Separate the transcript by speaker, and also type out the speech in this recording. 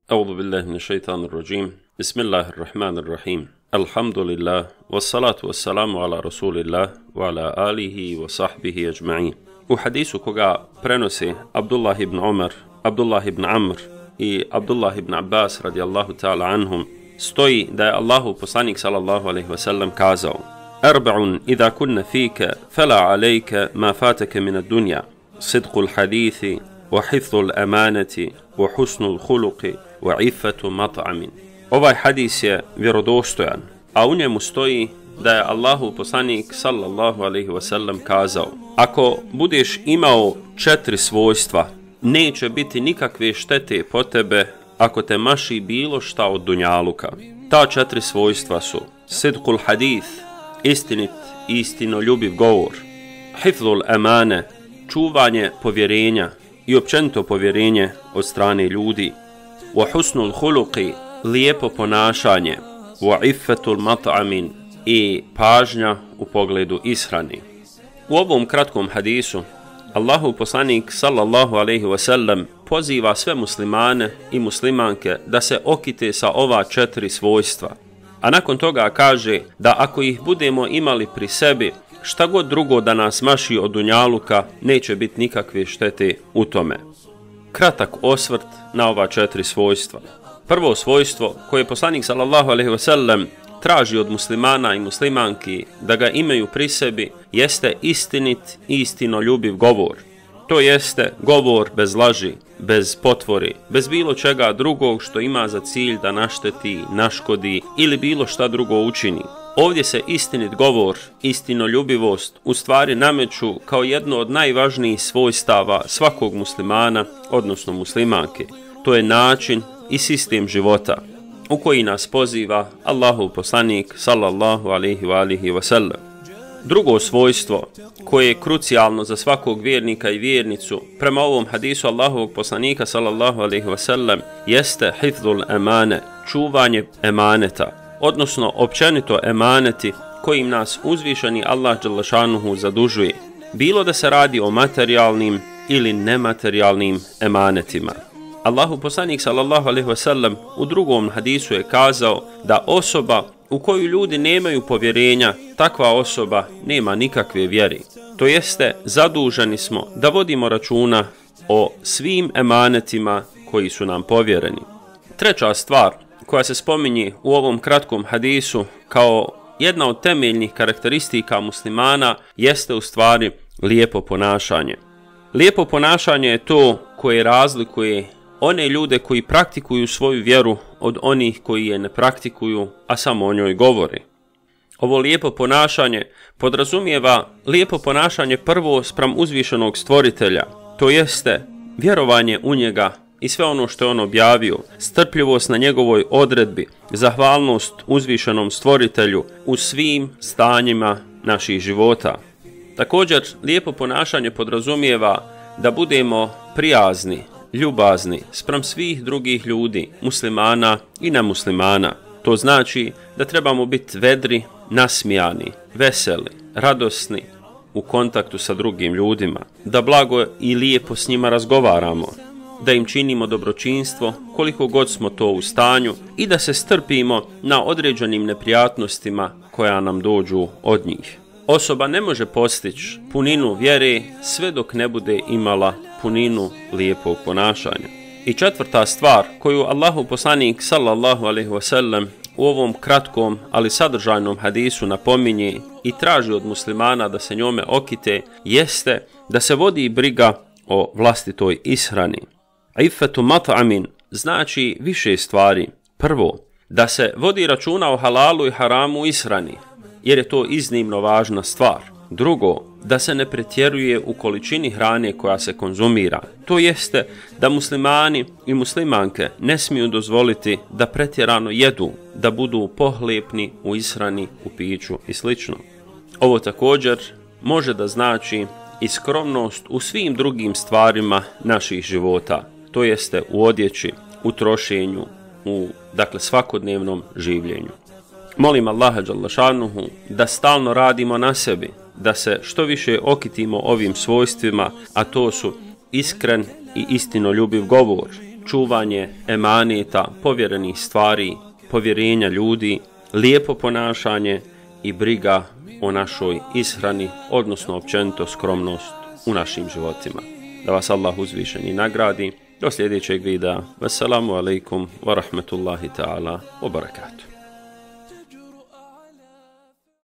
Speaker 1: A'udhu billahi minash shaitanir rajim. Bismillahirrahmanirrahim. Alhamdulillah, wassalatu wassalamu ala rasulillah, wa ala alihi wa sahbihi ajma'in. U hadisu koga prenosi Abdullah ibn Umar, Abdullah ibn Amr i Abdullah ibn Abbas radijallahu ta'ala anhum stoji da je Allahu poslanik sallallahu alaihi wasallam kazao: Arba'un idha kunna fika fala alayka ma fataka min ad-dunya, sidqul hadithi wa hifdhul amanati wa husnul khuluqi wa iffatu mat'amin. Ovaj hadis je vjerodostojan, a u njemu stoji da je Allahu poslanik sallallahu alaihi wasallam kazao: ako budeš imao 4 svojstva, neće biti nikakve štete po tebe ako te maši bilo šta od dunjaluka. Ta 4 svojstva su sidqul hadith, istinit i istinoljubiv govor, hifdhul amane, čuvanje povjerenja i općenito povjerenje od strane ljudi, wa husnul khuluqi, lijepo ponašanje, wa iffetul mat'amin, i pažnja u pogledu ishrani. U ovom kratkom hadisu Allahu poslanik sallallahu alaihi wasallam poziva sve muslimane i muslimanke da se okite sa ova 4 svojstva, a nakon toga kaže da ako ih budemo imali pri sebi, šta god drugo da nas maši od dunjaluka, neće biti nikakve štete u tome. Kratak osvrt na ova 4 svojstva. Prvo svojstvo koje poslanik sallallahu alejhi ve sellem traži od muslimana i muslimanki da ga imaju pri sebi jeste istinit i istinoljubiv govor. To jeste govor bez laži, bez potvori, bez bilo čega drugog što ima za cilj da našteti, naškodi ili bilo šta drugo učini. Ovdje se istinit govor, istinoljubivost u stvari nameću kao jedno od najvažnijih svojstava svakog muslimana, odnosno muslimanke. To je način i sistem života u koji nas poziva Allahov poslanik sallallahu alejhi ve alihi ve sellem. Drugo svojstvo koje je krucijalno za svakog vjernika i vjernicu prema ovom hadisu Allahovog poslanika sallallahu alejhi ve sellem jeste hifdhul amane, čuvanje emaneta, odnosno općenito emaneti kojim nas uzvišeni Allah dželle šanuhu zadužuje, bilo da se radi o materijalnim ili nematerijalnim emanetima. Allahu poslanik sallallahu alejhi ve sellem u drugom hadisu je kazao da osoba u koju ljudi nemaju povjerenja, takva osoba nema nikakve vjere. To jeste, zaduženi smo da vodimo računa o svim emanetima koji su nam povjereni. Treća stvar koja se spominje u ovom kratkom hadisu kao jedna od temeljnih karakteristika muslimana jeste u stvari lijepo ponašanje. Lijepo ponašanje je to koje razlikuje one ljude koji praktikuju svoju vjeru od onih koji je ne praktikuju, a samo o njoj govore. Ovo lijepo ponašanje podrazumijeva lijepo ponašanje prvo spram uzvišenog stvoritelja, to jeste vjerovanje u njega i sve ono što je on objavio, strpljivost na njegovoj odredbi, zahvalnost uzvišenom stvoritelju u svim stanjima naših života. Također, lijepo ponašanje podrazumijeva da budemo prijazni, ljubazni spram svih drugih ljudi, muslimana i nemuslimana. To znači da trebamo biti vedri, nasmijani, veseli, radosni u kontaktu sa drugim ljudima, da blago i lijepo s njima razgovaramo, da im činimo dobročinstvo koliko god smo to u stanju i da se strpimo na određenim neprijatnostima koja nam dođu od njih. Osoba ne može postići puninu vjere sve dok ne bude imala puninu lijepog ponašanja. I četvrta stvar koju Allahu poslanik sallallahu alejhi ve sellem u ovom kratkom ali sadržajnom hadisu napominje i traži od muslimana da se njome okite jeste da se vodi briga o vlastitoj ishrani. Iffetu mat'amin znači više stvari. Prvo, da se vodi računa o halalu i haramu u ishrani, jer je to iznimno važna stvar. Drugo, da se ne pretjeruje u količini hrane koja se konzumira. To jeste da muslimani i muslimanke ne smiju dozvoliti da pretjerano jedu, da budu pohlepni u ishrani, u piću i sl. Ovo također može da znači i skromnost u svim drugim stvarima naših života. To jeste u odjeći, u trošenju, u svakodnevnom življenju. Molim Allaha dželle šanuhu da stalno radimo na sebi, da se što više okitimo ovim svojstvima, a to su iskren i istinoljubiv govor, čuvanje emaneta, povjerenih stvari, povjerenja ljudi, lijepo ponašanje i briga o našoj ishrani, odnosno općenito skromnost u našim životima. Da vas Allah uzvišeni nagradi. Do sljedećeg videa. Wassalamu alaikum wa rahmatullahi ta'ala wa barakatuh.